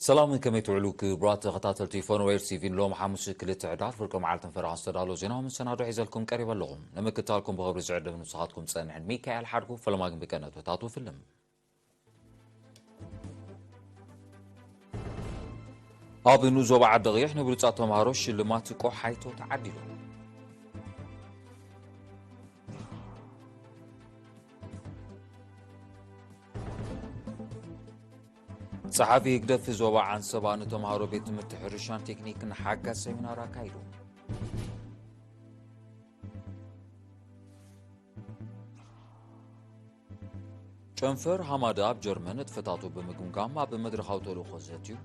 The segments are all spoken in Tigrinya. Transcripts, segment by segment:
ሰላምን ከመይ ትውዕሉ ክቡራት ተኸታተልቲ ፎንዌር ቲቪን። ሎም ሓሙስ ክልተ ሕዳር ፍርቂ መዓልትን ፈረቓን ዝተዳሎ ዜናዊ መሰናዶ ሒዘልኩም ቀሪበ ኣለኹ። ንምክታልኩም ብኽብሪ ዝዕድም ንስኻትኩም ጸንሕን ሚካኤል ሓድጉ። ፈለማ ግን ብቀነቶታት ውፍልም። ኣብ ንኡስ ዞባ ዓዲ ቕይሕ ንብሉጻት ተምሃሮ ሽልማት ቆሓይቶ ተዓዲሉ። ጸሓፊ ህግደፍ ዞባ ዓንሰባ ንተምሃሮ ቤት ትምህርቲ ሕርሻን ቴክኒክን ሓጋዝ ሰሚናር ኣካይዱ። ጨንፈር ሃማዳ ኣብ ጀርመን ንጥፈታቱ ብምግምጋም ኣብ መድረኻዊ ተልእኾ ዘትዩ።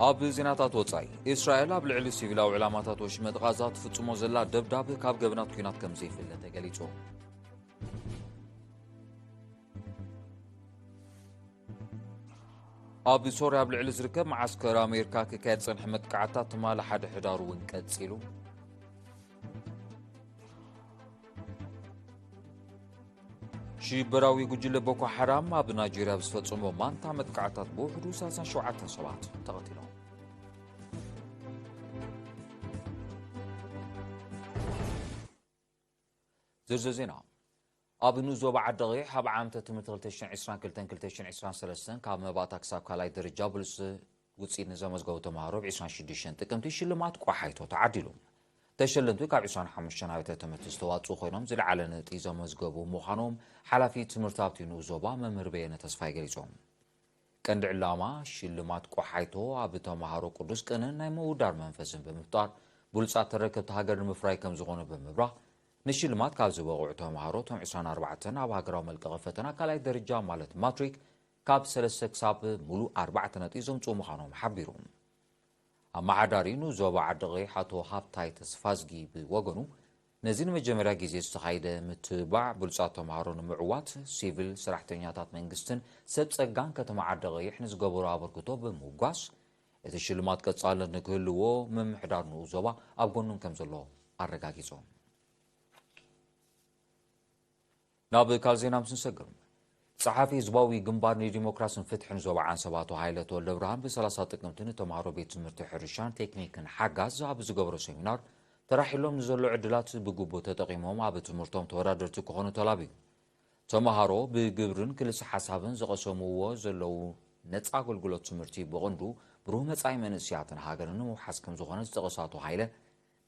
ኣብ ዜናታት ወጻኢ፣ እስራኤል ኣብ ልዕሊ ሲቪላዊ ዕላማታት ወሽመጥ ቓዛ ትፍጽሞ ዘላ ደብዳብ ካብ ገበናት ኲናት ከም ዘይፍለ ተገሊጹ። ኣብ ሶርያ ኣብ ልዕሊ ዝርከብ መዓስከር ኣሜሪካ ክካየድ ዝጸንሐ መጥቃዕታት ትማሊ ሓደ ሕዳር እውን ቀጺሉ። ሽበራዊ ጉጅለ ቦኮ ሓራም ኣብ ናይጄርያ ብዝፈጸሞ ማንታ መጥቃዕታት ብውሕዱ ሰላሳን ሸውዓተን ሰባት ተቐቲሎም። ዝርዝር ዜና። ኣብ ንኡስ ዞባ ዓዲ ቐይሕ ኣብ ዓመተ ትምህርቲ ክልተ ሽሕን ዕስራን ክልተን ክልተ ሽሕን ዕስራን ሰለስተን ካብ መባእታ ክሳብ ካልኣይ ደረጃ ብሉጽ ውጽኢት ንዘመዝገቡ ተምሃሮ ብ ዕስራን ሽዱሽተን ጥቅምቲ ሽልማት ቆሓይቶ ተዓዲሉ። ተሸለምቲ ካብ ዕስራን ሓሙሽተን ኣብያተ ትምህርቲ ዝተዋጽኡ ኮይኖም ዝለዓለ ነጥቢ ዘመዝገቡ ምዃኖም ሓላፊ ትምህርቲ ኣብቲ ንኡስ ዞባ መምህር በየነ ተስፋይ ገሊጾም። ቀንዲ ዕላማ ሽልማት ቆሓይቶ ኣብ ተምሃሮ ቅዱስ ቅንን ናይ ምውዳር መንፈስን ብምፍጣር ብሉጻት ተረከብቲ ሃገር ንምፍራይ ከም ዝኾነ ብምብራህ፣ ንሽልማት ካብ ዝበቕዑ ተምሃሮ እቶም ዕስራን ኣርባዕተን ኣብ ሃገራዊ መልቀቒ ፈተና ካልኣይ ደረጃ ማለት ማትሪክ ካብ ሰለስተ ክሳብ ሙሉእ ኣርባዕተ ነጥቢ ዘምጽኡ ምዃኖም ሓቢሩ። ኣመሓዳሪ ንኡስ ዞባ ዓዲ ቐይሕ ኣቶ ሃብታይ ተስፋዝጊ ብወገኑ፣ ነዚ ንመጀመርያ ግዜ ዝተኻየደ ምትብባዕ ብሉጻት ተምሃሮ ንምዕዋት፣ ሲቪል ሰራሕተኛታት መንግስትን ሰብ ጸጋን ከተማ ዓዲ ቐይሕ ንዝገበሮ ኣበርክቶ ብምውጋስ፣ እቲ ሽልማት ቀጻልነት ንክህልዎ ምምሕዳር ንኡስ ዞባ ኣብ ጎኖም ከም ዘሎ ኣረጋጊጾም። ናብ ካልእ ዜና ምስ ንሰግር፣ ጸሓፊ ህዝባዊ ግንባር ንዲሞክራስን ፍትሕን ዞባ ዓንሰባ ኣቶ ሃይለ ተወልደብርሃን ብሰላሳ ጥቅምቲ ንተምሃሮ ቤት ትምህርቲ ሕርሻን ቴክኒክን ሓጋዝ ኣብ ዝገበሮ ሰሚናር፣ ተራሒሎም ንዘሎ ዕድላት ብግቡእ ተጠቒሞም ኣብ ትምህርቶም ተወዳደርቲ ክኾኑ ተላብዩ። ተምሃሮ ብግብርን ክልሰ ሓሳብን ዝቐሰምዎ ዘለዉ ነጻ ኣገልግሎት ትምህርቲ ብቐንዱ ብሩህ መጻኢ መንእሰያትን ሃገርን ንምውሓስ ከም ዝኾነ ዝጠቐሰ ኣቶ ሃይለ፣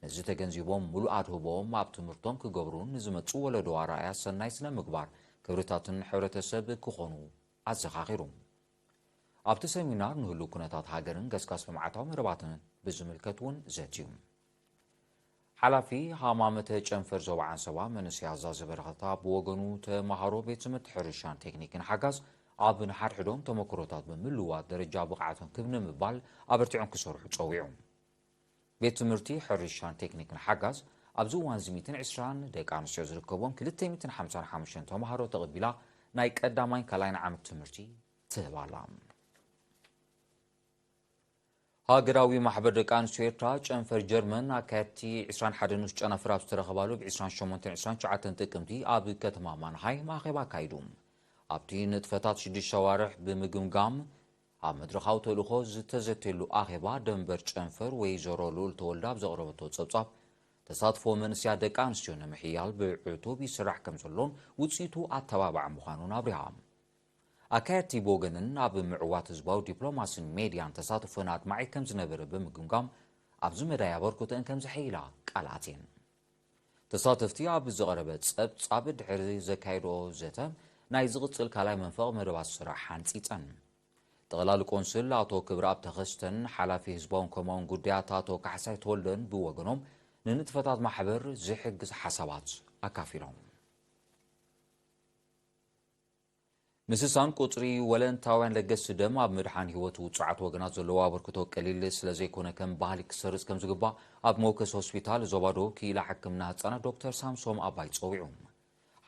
ነዚ ተገንዚቦም ምሉእ ኣድህቦኦም ኣብ ትምህርቶም ክገብሩን ንዝመጽእ ወለዶ ኣርኣያ ሰናይ ስነ ምግባር ክብርታትን ሕብረተሰብ ክኾኑ ኣዘኻኺሩ። ኣብቲ ሰሚናር ንህሉው ኩነታት ሃገርን ገስጋስ ልምዓታዊ መደባትን ብዝምልከት እውን ዘትዩ። ሓላፊ ሃማመተ ጨንፈር ዞባ ዓንሰባ መንእሰይ ኣዛዚ በረኸታ ብወገኑ፣ ተምሃሮ ቤት ትምህርቲ ሕርሻን ቴክኒክን ሓጋዝ ኣብ ንሓድሕዶም ተመክሮታት ብምልውዋጥ ደረጃ ብቕዓቶም ክብ ንምባል ኣበርቲዖም ክሰርሑ ጸዊዑ። ቤት ትምህርቲ ሕርሻን ቴክኒክን ሓጋዝ ኣብዚ እዋን እዚ ሚእትን ዕስራን ደቂ ኣንስትዮ ዝርከቦም ክልተ ሚእትን ሓምሳን ሓሙሽተን ተምሃሮ ተቐቢላ ናይ ቀዳማይን ካልኣይን ዓመት ትምህርቲ ትህብ ኣላ። ሃገራዊ ማሕበር ደቂ ኣንስትዮ ኤርትራ ጨንፈር ጀርመን ኣካየድቲ ዕስራን ሓደን ንኡስ ጨናፍር ኣብ ዝተረኸባሉ ብ ዕስራን ሸሞንተን ዕስራን ትሽዓተን ጥቅምቲ ኣብ ከተማ ማንሃይም ኣኼባ ኣካይዱ። ኣብቲ ንጥፈታት ሽዱሽተ ኣዋርሕ ብምግምጋም ኣብ መድረኻዊ ተልእኾ ዝተዘትየሉ ኣኼባ ደንበር ጨንፈር ወይዘሮ ልኡል ተወልደ ኣብ ዘቕረበቶ ጸብጻብ፣ ተሳትፎ መንእሰያት ደቂ ኣንስትዮ ንምሕያል ብዕቱብ ይስራሕ ከም ዘሎን ውጽኢቱ ኣተባባዒ ምዃኑን ኣብሪሃ። ኣካየድቲ ብወገነን ኣብ ምዕዋት ህዝባዊ ዲፕሎማስን ሜድያን ተሳትፎን ኣድማዒ ከም ዝነበረ ብምግምጋም፣ ኣብዚ መዳይ ኣበርክቶአን ከም ዘሐይላ ቃል ኣትየን። ተሳተፍቲ ኣብ ዝቐረበ ጸብጻብ ድሕሪ ዘካየድኦ ዘተ፣ ናይ ዝቕጽል ካልኣይ መንፈቕ መደባት ስራሕ ሓንጺጸን። ጠቕላሊ ቆንስል ኣቶ ክብረኣብ ተኸስተን ሓላፊ ህዝባውን ኮማውን ጉዳያት ኣቶ ካሕሳይ ተወልደን ብወገኖም፣ ንንጥፈታት ማሕበር ዝሕግዝ ሓሳባት ኣካፊሎም። ምስሳን ቁጽሪ ወለንታውያን ለገስቲ ደም ኣብ ምድሓን ህይወት ውጹዓት ወገናት ዘለዎ ኣበርክቶ ቀሊል ስለ ዘይኮነ፣ ከም ባህሊ ክሰርጽ ከም ዝግባእ ኣብ መወከሲ ሆስፒታል ዞባ ደቡብ ክኢላ ሕክምና ህጻናት ዶክተር ሳምሶም ኣባይ ጸዊዑ።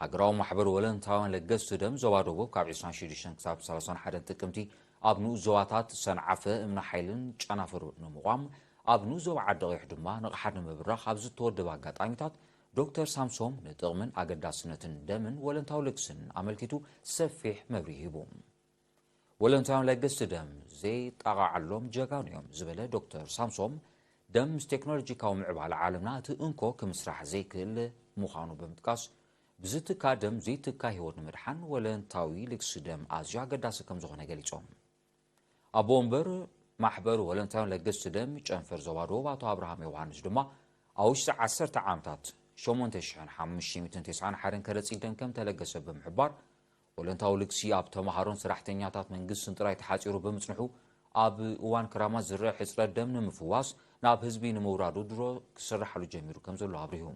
ሃገራዊ ማሕበር ወለንታውያን ለገስቲ ደም ዞባ ደቡብ ካብ ዕስራን ሽዱሽተን ክሳብ ሰላሳን ሓደን ጥቅምቲ ኣብ ንኡስ ዞባታት ሰንዓፈ፣ እምኒ ሓይልን ጨናፍር ንምቋም፣ ኣብ ንኡስ ዞባ ዓዲ ቀይሕ ድማ ንቕሓት ንምብራኽ ኣብ ዝተወደበ ኣጋጣሚታት ዶክተር ሳምሶም ንጥቕምን ኣገዳስነትን ደምን ወለንታዊ ልግስን ኣመልኪቱ ሰፊሕ መብርሂ ሂቡ። ወለንታውያን ለገስቲ ደም ዘይጣቓዓሎም ጀጋኑ እዮም ዝበለ ዶክተር ሳምሶም፣ ደም ምስ ቴክኖሎጂካዊ ምዕባለ ዓለምና እቲ እንኮ ክምስራሕ ዘይክእል ምዃኑ ብምጥቃስ፣ ብዝትካ ደም ዘይትካ ህይወት ንምድሓን ወለንታዊ ልግሲ ደም ኣዝዩ ኣገዳሲ ከም ዝኾነ ገሊጾም። ኣቦ ወንበር ማሕበር ወለንታውያን ለገስቲ ደም ጨንፈር ዞባ ደቡብ ኣቶ ኣብርሃም ዮሃንስ ድማ፣ ኣብ ውሽጢ ዓሰርተ ዓመታት ሸሞንተ ሽሕን ሓሙሽተ ሚእትን ተስዓን ሓደን ከረጺት ደም ከም ተለገሰ ብምሕባር፣ ወለንታዊ ልግሲ ኣብ ተምሃሮን ሰራሕተኛታት መንግስትን ጥራይ ተሓጺሩ ብምጽንሑ፣ ኣብ እዋን ክራማት ዝረአ ሕጽረት ደም ንምፍዋስ ናብ ህዝቢ ንምውራዱ ድሮ ክስራሓሉ ጀሚሩ ከም ዘሎ ኣብሪሁ።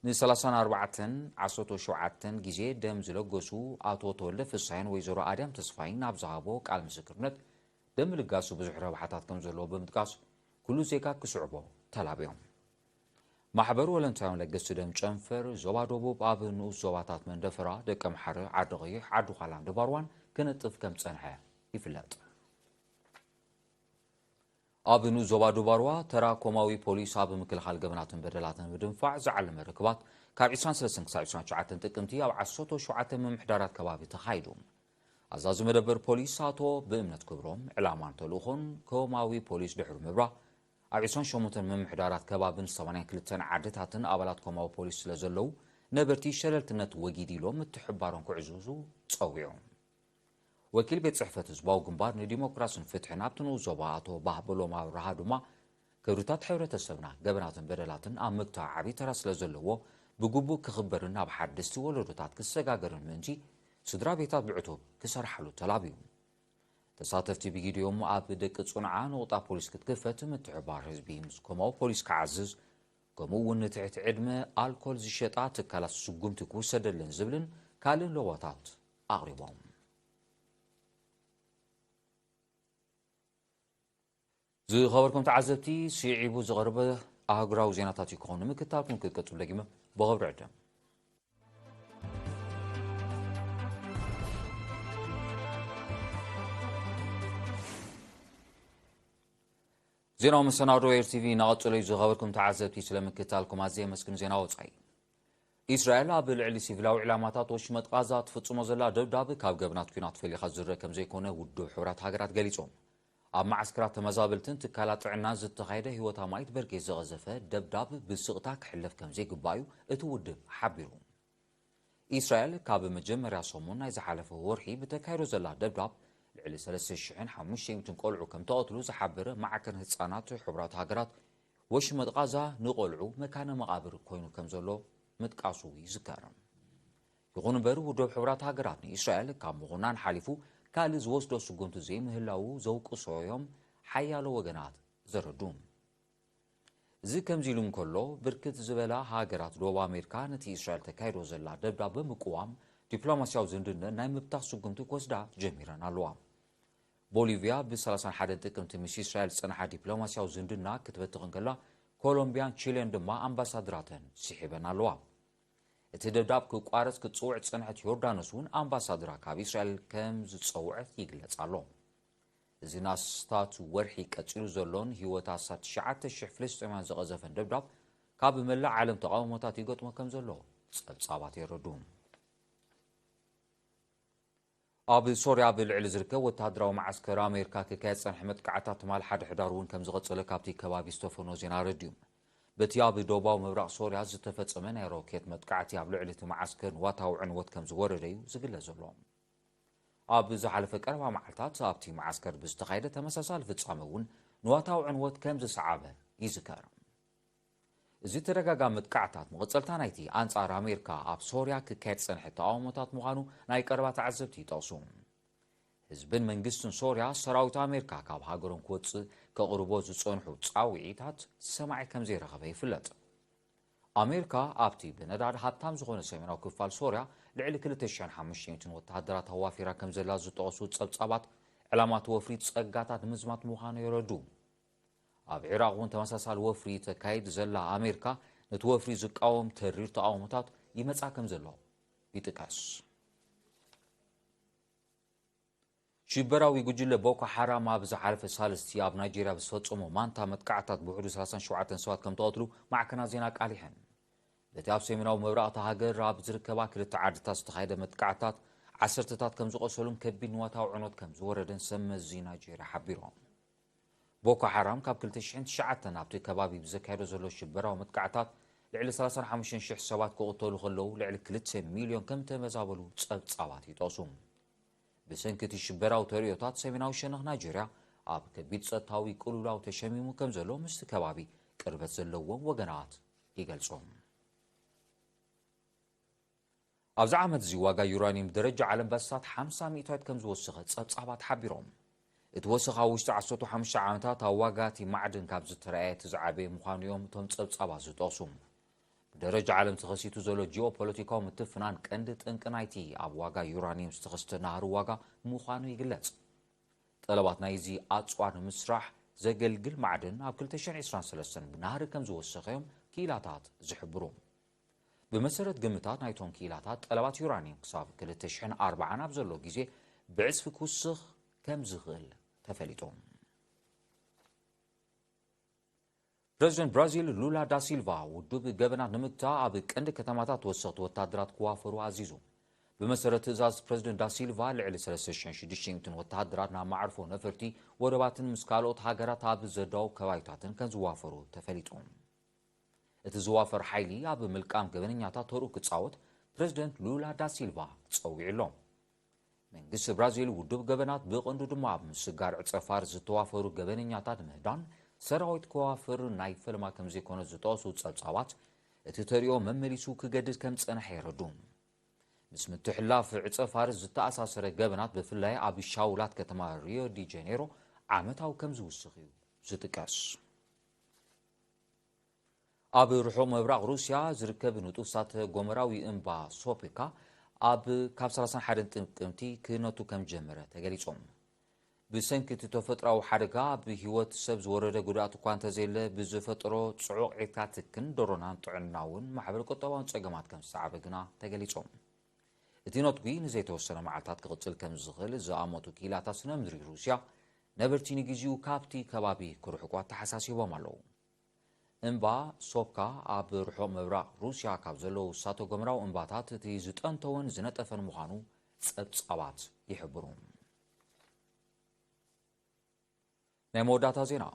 ን ሰላሳን ኣርባዕተን ዓሰርተ ሸውዓተን ግዜ ደም ዝለገሱ ኣቶ ተወልደ ፍሳይን ወይዘሮ ኣድያም ተስፋይን ኣብ ዝሃቦ ቃል ምስክርነት፣ ደም ምልጋሱ ብዙሕ ረብሓታት ከም ዘለዎ ብምጥቃስ፣ ኩሉ ዜጋ ክስዕቦ ተላብዮም። ማሕበር ወለንታውያን ለገስቲ ደም ጨንፈር ዞባ ደቡብ ኣብ ንኡስ ዞባታት መንደፈራ፣ ደቀምሓረ፣ ዓዲ ቀይሕ፣ ዓዲ ዃላን ድባርዋን ክነጥፍ ከም ዝጸንሐ ይፍለጥ። ኣብ ንኡስ ዞባ ድባርዋ ተራ ኮማዊ ፖሊስ ኣብ ምክልኻል ገበናትን በደላትን ምድንፋዕ ዝዓለመ ርክባት ካብ ዕስራን ሰለስተን ክሳብ ዕስራን ትሽዓተን ጥቅምቲ ኣብ ዓሰርተ ሸውዓተ ምምሕዳራት ከባቢ ተኻይዱ። ኣዛዚ መደበር ፖሊስ ኣቶ ብእምነት ክብሮም፣ ዕላማን ተልእኾን ኮማዊ ፖሊስ ድሕሪ ምብራህ፣ ኣብ ዕስራን ሸሞንተን ምምሕዳራት ከባብን ሰማንያን ክልተን ዓድታትን ኣባላት ኮማዊ ፖሊስ ስለ ዘለዉ፣ ነበርቲ ሸለልትነት ወጊድ ኢሎም ምትሕብባሮም ክዕዝዙ ጸዊዑ። ወኪል ቤት ጽሕፈት ህዝባዊ ግንባር ንዲሞክራስን ፍትሕን ኣብቲ ንኡስ ዞባ ኣቶ ባህበሎም ኣብርሃ ድማ፣ ክብርታት ሕብረተሰብና ገበናትን በደላትን ኣብ ምግታእ ዓብዪ ተራ ስለ ዘለዎ፣ ብግቡእ ክኽበርን ናብ ሓደስቲ ወለዶታት ክሰጋገርን ምእንቲ፣ ስድራ ቤታት ብዕቱብ ክሰርሓሉ ተላብዩ። ተሳተፍቲ ብጊዲኦም ኣብ ደቂ ጽኑዓ ንቑጣ ፖሊስ ክትክፈት፣ ምትሕባር ህዝቢ ምስ ኮማዊ ፖሊስ ክዓዝዝ፣ ከምኡ እውን ንትሕቲ ዕድመ ኣልኮል ዝሸጣ ትካላት ስጉምቲ ክውሰደለን ዝብልን ካልእን ለዋታት ኣቕሪቦም። ዝኸበርኩም ተዓዘብቲ፣ ስዒቡ ዝቐርበ ኣህጉራዊ ዜናታት እዩ ክኸውን። ንምክታልኩም ክትቀጽሉ ደጊመ ብኽብሪ ዕድም። ዜናዊ መሰናዶ ኤር ቲቪ እናቐጸለ እዩ። ዝኸበርኩም ተዓዘብቲ፣ ስለ ምክታልኩም ኣዝየ የመስግን። ዜና ወጻኢ። እስራኤል ኣብ ልዕሊ ሲቪላዊ ዕላማታት ወሽመጥ ቃዛ ትፍጽሞ ዘላ ደብዳብ ካብ ገበናት ኲናት ፈሊኻ ዝረእ ከም ዘይኮነ ውድብ ሕቡራት ሃገራት ገሊጹ። ኣብ መዓስከራት ተመዛበልትን ትካላት ጥዕናን ዝተኻየደ ህይወት ኣማኢት በርጌስ ዘቐዘፈ ደብዳብ ብስቕታ ክሕለፍ ከም ዘይግባእ እዩ እቲ ውድብ ሓቢሩ። እስራኤል ካብ መጀመርያ ሰሙን ናይ ዝሓለፈ ወርሒ ብተካይዶ ዘላ ደብዳብ ልዕሊ ሰለስተ ሽሕን ሓሙሽተ ሚእትን ቆልዑ ከም ተቐትሉ ዝሓበረ ማዕከን ህጻናት ሕቡራት ሃገራት፣ ወሽመጥ ቃዛ ንቆልዑ መካነ መቓብር ኮይኑ ከም ዘሎ ምጥቃሱ ይዝከር። ይኹን እምበር፣ ውድብ ሕቡራት ሃገራት ንእስራኤል ካብ ምኹናን ሓሊፉ ካልእ ዝወስዶ ስጉምቲ ዘይምህላዉ ዘውቅሶ እዮም ሓያሎ ወገናት ዘረዱ። እዚ ከምዚ ኢሉ እንከሎ፣ ብርክት ዝበላ ሃገራት ደቡብ ኣሜሪካ ነቲ እስራኤል ተካይዶ ዘላ ደብዳብ ብምቅዋም፣ ዲፕሎማስያዊ ዝምድነን ናይ ምብታኽ ስጉምቲ ክወስዳ ጀሚረን ኣለዋ። ቦሊቪያ ብ ሰላሳን ሓደን ጥቅምቲ ምስ እስራኤል ዝጸንሓ ዲፕሎማስያዊ ዝምድና ክትበትኽ እንከላ፣ ኮሎምቢያን ቺሌን ድማ ኣምባሳድራተን ስሒበን ኣለዋ። እቲ ደብዳብ ክቋረጽ ክትጽውዕ ዝጸንሐት ዮርዳኖስ እውን ኣምባሳድራ ካብ እስራኤል ከም ዝጸውዐት ይግለጽ ኣሎ። እዚ ናስታት ወርሒ ቀጺሉ ዘሎን ህይወት ኣስታት ትሽዓተ ሽሕ ፍልስጤማውያን ዝቐዘፈን ደብዳብ፣ ካብ መላእ ዓለም ተቓውሞታት ይገጥሞ ከም ዘሎ ጸብጻባት የረዱ። ኣብ ሶርያ ኣብ ልዕሊ ዝርከብ ወተሃደራዊ መዓስከር ኣሜሪካ ክካየድ ዝጸንሐ መጥቃዕታት ትማል ሓደ ሕዳር እውን ከም ዝቐጸለ ካብቲ ከባቢ ዝተፈኖ ዜና ኣረዲኡ። በቲ ኣብ ደቡባዊ ምብራቕ ሶርያ ዝተፈጸመ ናይ ሮኬት መጥቃዕቲ ኣብ ልዕሊ እቲ መዓስከር ንዋታዊ ዕንወት ከም ዝወረደ እዩ ዝግለጽ ዘሎ። ኣብ ዝሓለፈ ቀረባ መዓልታት ኣብቲ መዓስከር ብዝተኻየደ ተመሳሳሊ ፍጻመ እውን ንዋታዊ ዕንወት ከም ዝሰዓበ ይዝከር። እዚ ተደጋጋሚ መጥቃዕታት መቐጸልታ ናይቲ ኣንጻር ኣሜሪካ ኣብ ሶርያ ክካየድ ዝጸንሐ ተቓውሞታት ምዃኑ ናይ ቀረባ ተዓዘብቲ ይጠቕሱ። ህዝብን መንግስትን ሶርያ ሰራዊት ኣሜሪካ ካብ ሃገሮም ክወጽእ ከቕርቦ ዝጸንሑ ጻውዒታት ሰማዒ ከም ዘይረኸበ ይፍለጥ። ኣሜሪካ ኣብቲ ብነዳድ ሃብታም ዝኾነ ሰሜናዊ ክፋል ሶርያ ልዕሊ ክልተ ሽሕን ሓሙሽተ ሚእትን ወተሃደራት ኣዋፊራ ከም ዘላ ዝጠቐሱ ጸብጻባት፣ ዕላማ እቲ ወፍሪ ጸጋታት ንምዝማት ምዃኑ የረዱ። ኣብ ዒራቕ እውን ተመሳሳሊ ወፍሪ ተካይድ ዘላ ኣሜሪካ፣ ነቲ ወፍሪ ዝቃወም ተሪር ተቓውሞታት ይመጻ ከም ዘሎ ይጥቀስ። ሽበራዊ ጉጅለ ቦኮ ሓራም ኣብ ዝሓለፈ ሳልስቲ ኣብ ናይጄርያ ብዝፈጸሞ ማንታ መጥቃዕታት ብውሕዱ ሰላሳን ሸውዓተን ሰባት ከም ተቐትሉ ማዕከናት ዜና ኣቃሊሐን። በቲ ኣብ ሰሜናዊ ምብራቕ እታ ሃገር ኣብ ዝርከባ ክልተ ዓድታት ዝተኻየደ መጥቃዕታት ዓሰርተታት ከም ዝቖሰሉን ከቢድ ንዋታዊ ዕኖት ከም ዝወረደን ሰብ መዚ ናይጄርያ ሓቢሮም። ቦኮ ሓራም ካብ ክልተ ሽሕን ትሽዓተን ኣብቲ ከባቢ ብዘካየዶ ዘሎ ሽበራዊ መጥቃዕታት ልዕሊ ሰላሳን ሓሙሽተን ሽሕ ሰባት ክቕተሉ ከለዉ፣ ልዕሊ ክልተ ሚልዮን ከም ተመዛበሉ ጸብጻባት ይጠቕሱ። ብሰንኪ እቲ ሽበራዊ ተርእዮታት፣ ሰሜናዊ ሸነኽ ናይጄርያ ኣብ ከቢድ ጸጥታዊ ቅልውላው ተሸሚሙ ከም ዘሎ ምስቲ ከባቢ ቅርበት ዘለዎም ወገናት ይገልጹ። ኣብዚ ዓመት እዚ ዋጋ ዩራኒየም ብደረጃ ዓለም ባስታት ሓምሳ ሚእታዊት ከም ዝወሰኸ ጸብጻባት ሓቢሮም። እቲ ወሰኽ ኣብ ውሽጢ ዓሰርተ ሓሙሽተ ዓመታት ኣብ ዋጋ እቲ ማዕድን ካብ ዝተረኣየ እቲ ዝዓበየ ምዃኑ እዮም እቶም ጸብጻባት ዝጠቕሱ። ብደረጃ ዓለም ተኸሲቱ ዘሎ ጂኦፖለቲካዊ ምትፍናን ቀንዲ ጠንቂ ናይቲ ኣብ ዋጋ ዩራኒየም ዝተኸስተ ናህሪ ዋጋ ምዃኑ ይግለጽ። ጠለባት ናይዚ ኣጽዋር ንምስራሕ ዘገልግል ማዕድን ኣብ ክልተ ሽሕን ዕስራን ሰለስተን ብናህሪ ከም ዝወሰኸ እዮም ክኢላታት ዝሕብሩ። ብመሰረት ግምታት ናይቶም ክኢላታት፣ ጠለባት ዩራኒየም ክሳብ ክልተ ሽሕን ኣርባዓን ኣብ ዘሎ ግዜ ብዕጽፊ ክውስኽ ከም ዝኽእል ተፈሊጡ። ፕረዚደንት ብራዚል ሉላ ዳሲልቫ ውዱብ ገበናት ንምግታእ ኣብ ቀንዲ ከተማታት ተወሰኽቲ ወታደራት ክዋፈሩ ኣዚዙ። ብመሰረት ትእዛዝ ፕረዚደንት ዳሲልቫ፣ ልዕሊ ሰለስተ ሽሕን ሽዱሽተ ሚእትን ወታደራት ናብ መዓርፎ ነፈርቲ፣ ወደባትን ምስ ካልኦት ሃገራት ኣብ ዘዳው ከባቢታትን ከም ዝዋፈሩ ተፈሊጡ። እቲ ዝዋፈር ሓይሊ ኣብ ምልቃም ገበነኛታት ተርኡ ክጻወት ፕረዚደንት ሉላ ዳሲልቫ ጸዊዑ ኣሎ። መንግስቲ ብራዚል ውዱብ ገበናት፣ ብቐንዱ ድማ ኣብ ምስጋር ዕጸፋር ዝተዋፈሩ ገበነኛታት ምህዳን ሰራዊት ከዋፍር ናይ ፈለማ ከም ዘይኮነ ዝጠቕሱ ጸብጻባት፣ እቲ ተርእዮ መመሊሱ ክገድድ ከም ዝጸንሐ የረዱ። ምስ ምትሕልላፍ ዕጸፋር ዝተኣሳሰረ ገበናት፣ ብፍላይ ኣብ ሻውላት ከተማ ሪዮ ዲ ጀኔሮ፣ ዓመታዊ ከም ዝውስኽ እዩ ዝጥቀስ። ኣብ ርሑቕ ምብራቕ ሩስያ ዝርከብ ንጡፍ እሳተ ጎመራዊ እምባ ሶፒካ ኣብ ካብ ሰላሳን ሓደን ጥቅምቲ ክነቱ ከም ጀመረ ተገሊጹ። ብሰንኪ እቲ ተፈጥሮኣዊ ሓደጋ ኣብ ህይወት ሰብ ዝወረደ ጉድኣት እኳ እንተዘየለ፣ ብዝፈጠሮ ጽዑቕ ዒርካ ትክን ደሮናን ጥዕናውን ማሕበረ ቁጠባውን ጸገማት ከም ዝሰዓበ ግና ተገሊጹ። እቲ ነትጒ ንዘይተወሰነ መዓልታት ክቕጽል ከም ዝኽእል ዝኣመቱ ክኢላታት ስነ ምድሪ ሩስያ፣ ነበርቲ ንግዜኡ ካብቲ ከባቢ ክርሕቁ ኣተሓሳሲቦም ኣለዉ። እምባ ሶፕካ ኣብ ርሑቕ ምብራቕ ሩስያ ካብ ዘለዉ እሳተ ጎመራዊ እምባታት እቲ ዝጠንተወን ዝነጠፈን ምዃኑ ጸብጻባት ይሕብሩ። ናይ መወዳእታ ዜና።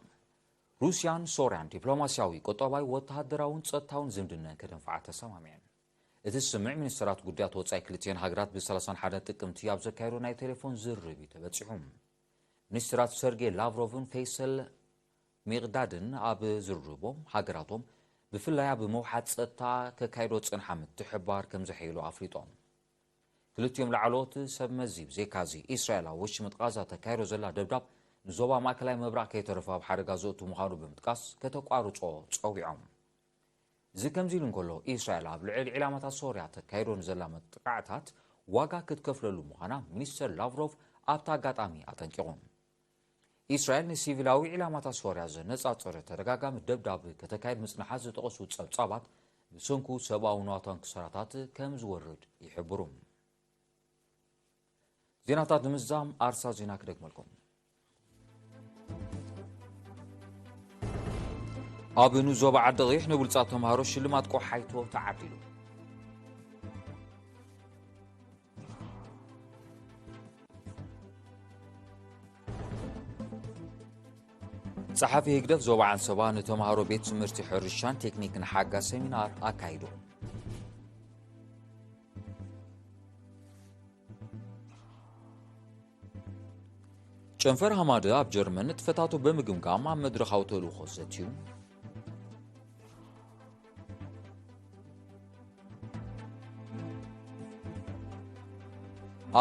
ሩስያን ሶርያን ዲፕሎማስያዊ፣ ቁጠባዊ፣ ወተሃደራውን ጸጥታውን ዝምድነን ከደንፍዓ ተሰማሚዐን። እቲ ስምምዕ፣ ሚኒስተራት ጉዳያት ወጻኢ ክልቲኤን ሃገራት ብ ሰላሳን ሓደን ጥቅምቲ ኣብ ዘካየዶ ናይ ቴሌፎን ዝርርብ እዩ ተበጺሑ። ሚኒስተራት ሰርጌ ላቭሮቭን ፈይሰል ሚቕዳድን ኣብ ዝርርቦም፣ ሃገራቶም ብፍላይ ኣብ ምውሓድ ጸጥታ ከካይዶ ዝጸንሓ ምትሕብባር ከም ዘሐይሎ ኣፍሊጦም። ክልቲኦም ላዕለዎት ሰብ መዚ፣ ብዘይካዚ፣ እስራኤል ኣብ ወሽመጥ ቃዛ ተካይዶ ዘላ ደብዳብ ንዞባ ማእከላይ ምብራቕ ከይተረፈ ኣብ ሓደጋ ዘእቱ ምዃኑ ብምጥቃስ፣ ከተቋርጾ ጸዊዖም። እዚ ከምዚ ኢሉ እንከሎ፣ እስራኤል ኣብ ልዕሊ ዒላማታት ሶርያ ተካይዶ ንዘላ መጥቃዕታት ዋጋ ክትከፍለሉ ምዃና ሚኒስተር ላቭሮቭ ኣብቲ ኣጋጣሚ ኣጠንቂቑ። እስራኤል ንሲቪላዊ ዒላማታት ሶርያ ዘነጻጸረ ተደጋጋሚ ደብዳብ ከተካይድ ምጽንሓ ዝጠቐሱ ጸብጻባት፣ ብሰንኩ ሰብኣዊ ንዋታን ክሳራታት ከም ዝወርድ ይሕብሩ። ዜናታት ንምዝዛም ኣርሳ ዜና ክደግመልኩም። ኣብ ንዞባ ዓዲ ቒሕ ንብሉጻት ተምሃሮ ሽልማት ቆሓይቶ ተዓዲሉ። ጸሓፊ ህግደፍ ዞባ ዓንሰባ ንተምሃሮ ቤት ትምህርቲ ሕርሻን ቴክኒክን ሓጋዝ ሰሚናር ኣካይዱ። ጨንፈር ሃማደ ኣብ ጀርመን ንጥፈታቱ ብምግምጋም ኣብ መድረኻዊ ተልእኾ ዘትዩ።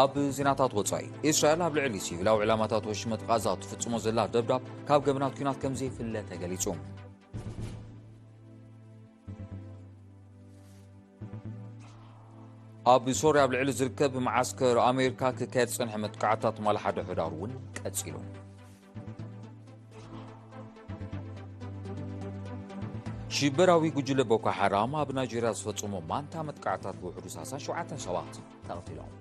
ኣብ ዜናታት ወጻኢ፣ እስራኤል ኣብ ልዕሊ ሲቪላዊ ዕላማታት ወሽመጥ ቃዛ ትፍጽሞ ዘላ ደብዳብ ካብ ገበናት ኲናት ከም ዘይፍለ ተገሊጹ። ኣብ ሶርያ ኣብ ልዕሊ ዝርከብ መዓስከር ኣሜሪካ ክካየድ ዝጸንሐ መጥቃዕትታት ትማሊ ሓደ ሕዳር እውን ቀጺሉ። ሽበራዊ ጉጅለ ቦኮ ሓራም ኣብ ናይጄርያ ዝፈጸሞ ማንታ መጥቃዕትታት ብውሕዱ ሰላሳን ሸውዓተን ሰባት ተቐቲሎም።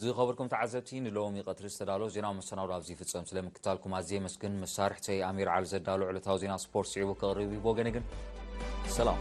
ዝኸበርኩም ተዓዘብቲ፣ ንሎሚ ቀትሪ ዝተዳሎ ዜና መሰናዶ ኣብዚ ይፍጸም። ስለ ምክታልኩም ኣዝየ የመስግን። መሳርሕተይ ኣሚር ዓሊ ዘዳሎ ዕለታዊ ዜና ስፖርት ስዒቡ ክቕርብ እዩ። ብወገነ ግን ሰላም።